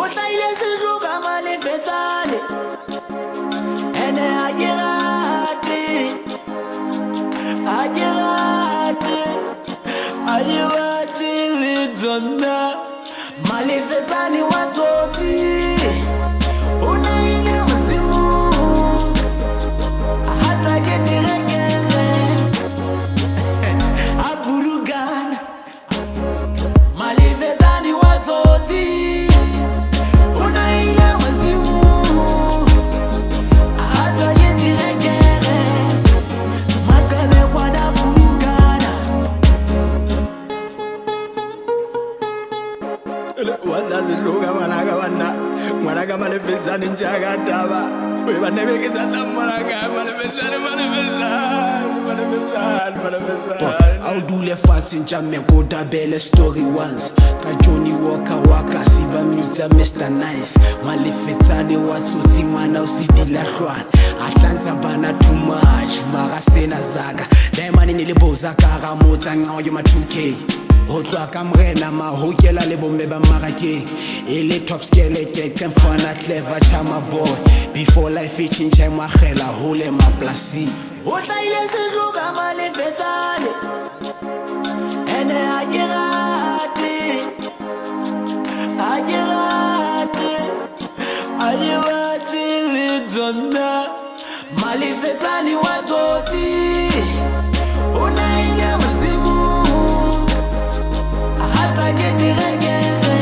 O hlahile sehloka malefetsane, ene ha ke rate, ha ke rate, ha ke batle letho nna. Malefetsane wa tsotsi, o nahile masimong, a hatwa ke terekere, a purukana. Malefetsane wa tsotsi, o nahile masimong, a hatwa ke terekere, maqebekwana purukana. Wa tla sehloka ngwanaka banna, ngwanaka Malefetsane ntjaka taba. Oe banna be ke sa tla mmona kae Malefetsane, Malefetsane, Malefetsane, Malefetsane. A o dule fatshe ntja mme ko dabele story once ka Johnny Walker wa kasi ba mmitsa Mr Nice. Malefetsane wa tsotsi, ngwana o se dilahlwana, a hlantsha bana too much mara sena zaka diamond ne le boza ka ga motsa nqao yo ma 2K ho tloha ka morena mahokela le bomme ba mmarakeng e le top skelekeke mfana clever chama boy before life e tjhentjha e moakgela hole mapolasing. O hlahile sehloka malefetsane, ene ha ke rate, ha ke rate, ha ke batle letho nna. Malefetsane wa tsotsi, o nahile masimong, a hatwa ke terekere,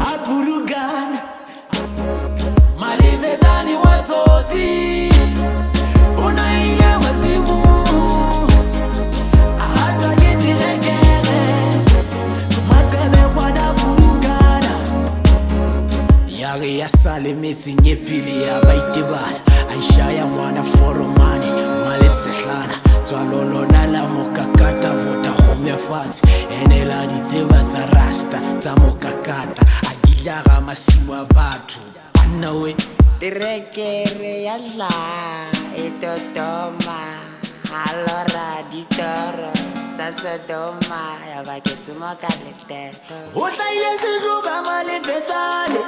a purukana. Malefetsane wa tsotsi, o nahile masimong, a hatwa ke terekere, maqebekwana purukana. Ya re ya sale metseng e pele ya ba itebala, a ishaya ngwana foromane malesehlana tswalo lona la mokakata vota kgomo ya fatshe ene la ditseba tsa rasta tsa mokakata a kilara masimo a batho banna we. Terekere ya hlaha e totoma, a lora ditoro tsa Sodoma, ya ba ke tsoma ka leteto. O hlahile sehloka malefetsane.